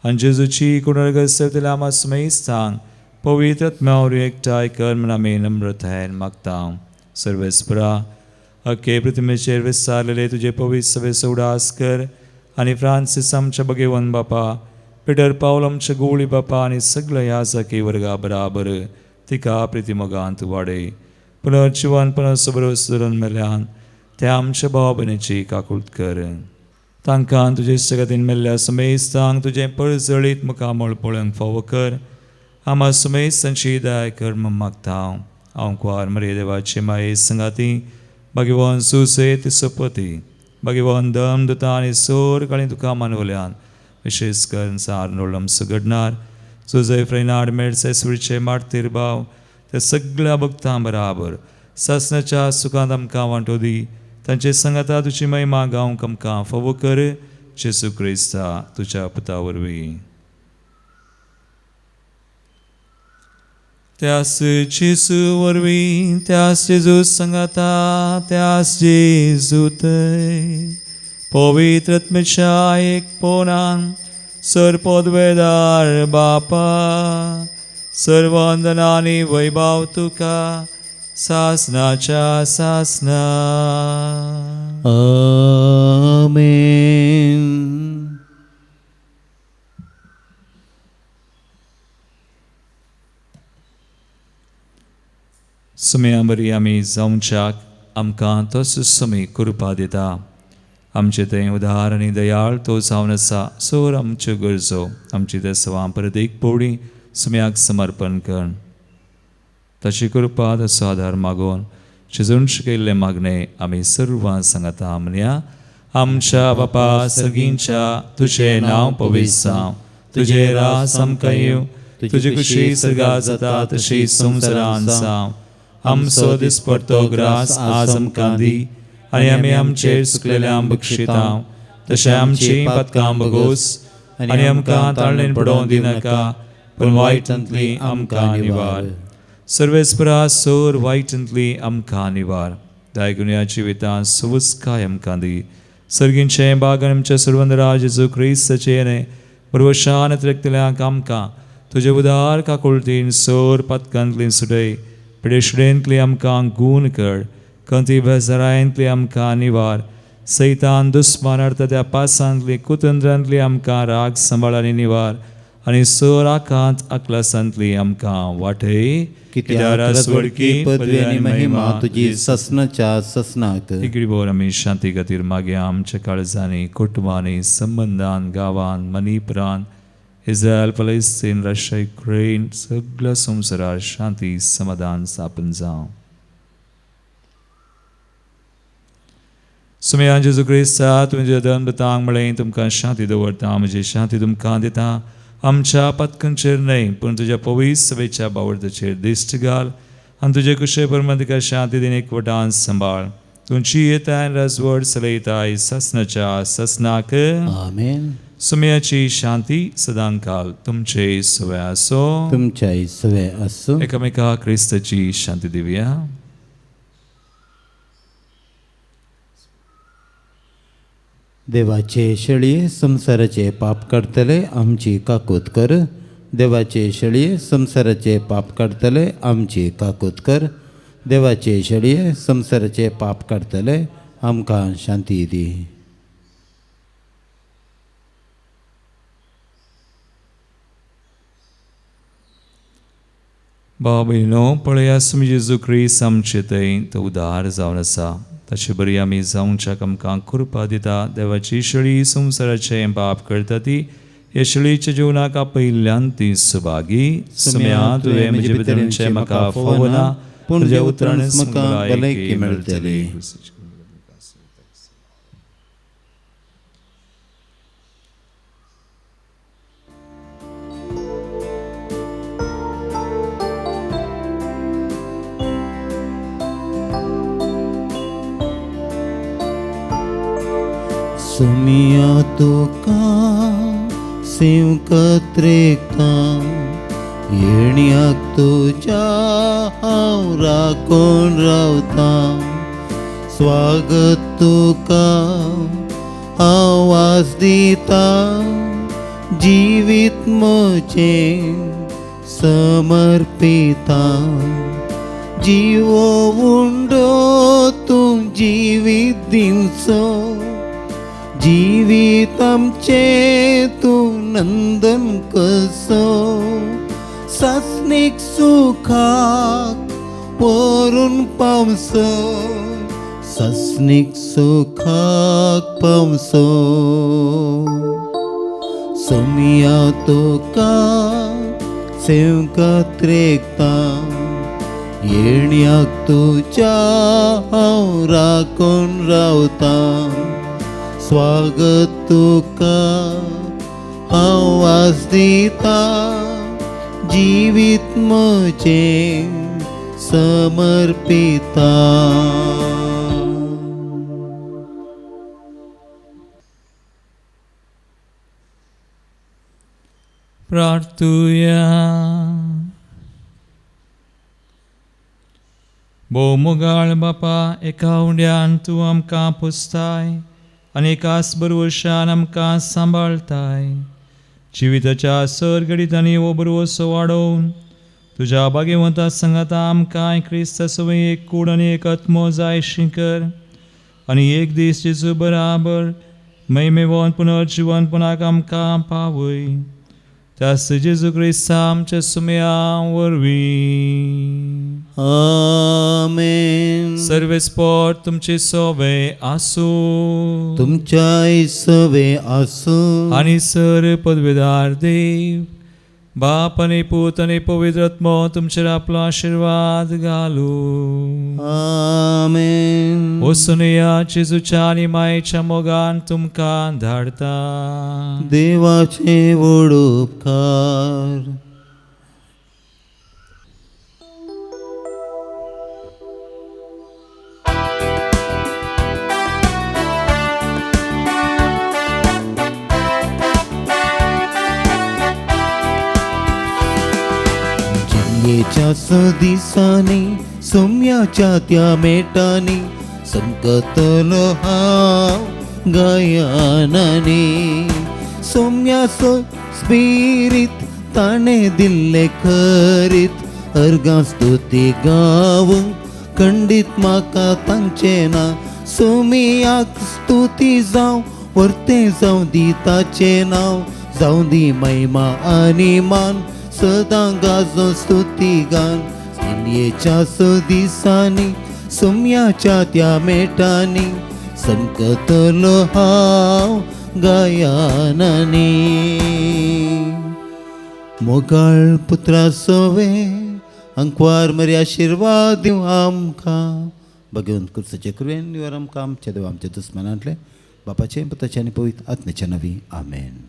आनी जेजूची कुणर्ग सेवतल्या आमा समेस्तांक पवित्र आत्म्या वरवीं एकठांय कर म्हूण आमी नम्रतायेन मागता. सर्वेस्परा, अख्खे पृथ्वीचेर विस्तारलेले तुजे पवित्र सभेचो उडास कर आनी फ्रांसीस आमच्या भगेवन बापा, पिटर पावल आमच्या गोवळी बापा आनी सगळ्या ह्या जाकी वर्गा बराबर तिका प्रितीमोगांत वाडय. पुनर्जिवनपणाचो भरोसो धरून मेल्यान त्या आमच्या भाव भयणीची काकूट कर. तांकां तुजे सगळ्यान मेल्ल्या समेस्तांक तुजें परजळीत मुखामळ पळोवंक फावो कर. आमा समेस्तांची दया कर म्हूण मागता. हांव कुवार मरे देवाचे माये संगाती भगवान सुसेत सपती भगवान दम दुता आनी सोर काळी तुका मानवल्यान विशेष करून सार नोळमसो घडणार सुजय फ्रेनाड मेडसेसवरीचे मार्तीर भाव त्या सगळ्या भक्तां बराबर सासनाच्या सुखांत आमकां वांटो दी. तांचे संगाता तुजी महिमा गावंक आमकां फावो कर. जेजू क्रिस्ता तुज्या पुता वरवीं. त्यास जेजू वरवीं, त्यास जेजू संगाता, त्यास जेजू थंय पवित्र आत्म्याच्या एकपणान सर्पोद्वेदार बापा, सर्वंदना आनी वैभव तुका सासनाच्या सासना. आमेन. सुमया बरी आमी जावच्याक आमकां तसो समी कृपा दिता. आमचे थंय उदार आनी दयाळ तो जावन आसा. सोर आमच्यो गरजो आमची देसवां परत एक पवडी सुम्याक समर्पण कर. ताची कृपा ताचो आदार मागोवन शिजून शिकयल्लें मागणें आमी सर्वां सांगता. म्हणया, आमच्या बापा सर्गींच्या, तुजें नांव पवित्र जावं, तुजें रास आमकां येवं, तुजी खुशी सर्गात जाता तशी संवसारांत जावं. आमचो दिसपडतो ग्रास आज आमकां दी आनी आमी आमचेर चुकलेल्यांक बक्षिता तशें आमची पातकां बगोस आनी आमकां ताळणेन पडोवंक दिनाका, पूण वायटांतली आमकां निवार. सर्वेस्परा सोर वायटांतली आमकां निवार. दायगुन्या जिवितांत सुवस्काय आमकां दी. सर्गींचें बाग आनी आमच्या सर्वंदरा जेजू क्रिस्ताचें बरवशान त्रेकतल्यांक आमकां तुजे उदार काकुळतीन सोर पातकांतली सुटय. पिडेशुडेंतली आमकां गूण कर. कंती बेजारायंतली आमकां निवार. सैतान दुस्मान अर्थ त्या पासांतली कुतंत्रांतली आमकां राग सांबाळ आनी निवार. आनी सोर आकांत अकलासांतली आमकां वाटय. कित्याक राजवडकी पदवी आनी महिमा तुजी ससनाच्या ससनाक. इगडी भोर आमी शांती खातीर मागया. आमच्या काळजांनी, कुटुंबांनी, संबंदान, गांवान, मणिपुरान, इस्रायल, पलेस्तीन, रशिया, युक्रेन सगळ्या संवसारार शांती समाधान स्थापन जावं. सुमया जेजू क्रिस्ता, तुमच्या दंतांक म्हळें तुमकां शांती दवरता, म्हजी शांती तुमकां दिता. आमच्या पातकांचेर न्हय पूण तुज्या पवित्र सभेच्या बावडताचेर दिश्ट घाल आनी तुजे कुशे प्रमाण तिका शांती दिन एकवटान सांबाळ. तुमची येताय राजवड चलयताय सासनाच्या सासनाक. आमेन. सुमयाची शांती सदांकाल तुमचे सवे आसो. तुमच्याय सवे आसूं. एकामेका क्रिस्ताची शांती दिवया. देवाचे शेळये संवसाराचे पाप काडटले आमची काकूत कर. देवाचे शेळये संवसाराचे पाप काडटले आमची काकूत कर. देवाचे शेळये संवसाराचे पाप काडटले आमकां शांती दी. भाव भयणो, पळया सुमी जेजू क्रिस्त आमचे थंय तो उदार जावन आसा. ताचे बरी आमी जावच्याक आमकां कृपा दिता. देवाची शेळी संवसाराचें पाप करता ती ह्या शेळीच्या जिवनाक आपयिल्ल्यान ती सुभागी. सुम्या तुवें म्हजे भितर म्हाका फावना, पूण तुज्या उतरानच म्हाका भलायकी मेळटली. सोमिया तुका सेवकत रेखता येण्याक तुज्या हांव राखून रावता स्वागत तुका आवाज दिता जिवीत म्हजें समर्पिता जिवो उंडो तूं जिवीत दिवचो जिवीत आमचें तूं नंदन कसो सासणीक सुखाक व्हरून पावसो सासणीक सुखाक पावसो सोमिया तुका सेवकात रेखता येण्याक तुज्या हांव राखून रावता स्वागत तुका आवाज दिता जिवीत म्हजें समर्पिता. प्रार्थुया. भोव बापा एका उंड्यान तूं आमकां पुसताय आनी एकाच बरवशान आमकां सांबाळताय. जिविताच्या सरगडितांनी हो बरवसो वाडोवन तुज्या भाग्यवंता सांगाता आमकां क्रिस्ता सवय एक कूड आनी एक आत्मो जाय शिंकर आनी एक दीस जेजू बराबर महिमेवन पुनर्जिवनपणाक आमकां पावय. त्यास जेजू क्रिस्ता आमच्या सुम्या वरवीं. आमेन. सर्वेस्पोर तुमचे सोवे आसूं तुमच्याय सवे आसूं. आनी सर पदवेदार देव बाप आनी पूत आनी पवित्र आत्मो तुमचेर आपलो आशिर्वाद घालूं. आमेन. वचून या जेजूच्या आनी मायेच्या मोगान तुमकां धाडता. देवाचे व्हड उपकार. जियेच्या दिसांनी सोम्याच्या त्या मेटांनी संकतलो हांव गायनांनी. सोम्याचो स्पिरीत ताणें दिल्लें खरीत अर्गां स्तुती गावंक खंडीत म्हाका तांचें ना. सोमियाक स्तुती जावं परतें जावं दी ताचें नांव जावं दी महिमा आनी मान सदां गाजो स्तुती गान. सिंदयेच्या दिसांनी सोम्याच्या त्या मेटांनी संकतलो हांव गायनांनी. मोगाळ पुत्रा सोवे अंकवार मरी आशिर्वाद दिवं आमकां. भगवंत कुर्साचे कृपेन निवार आमकां आमच्या देवा आमच्या दुस्मनांतले बापाचे पुताचे आनी पवित्र आत्म्याच्या नांवी. आमेन.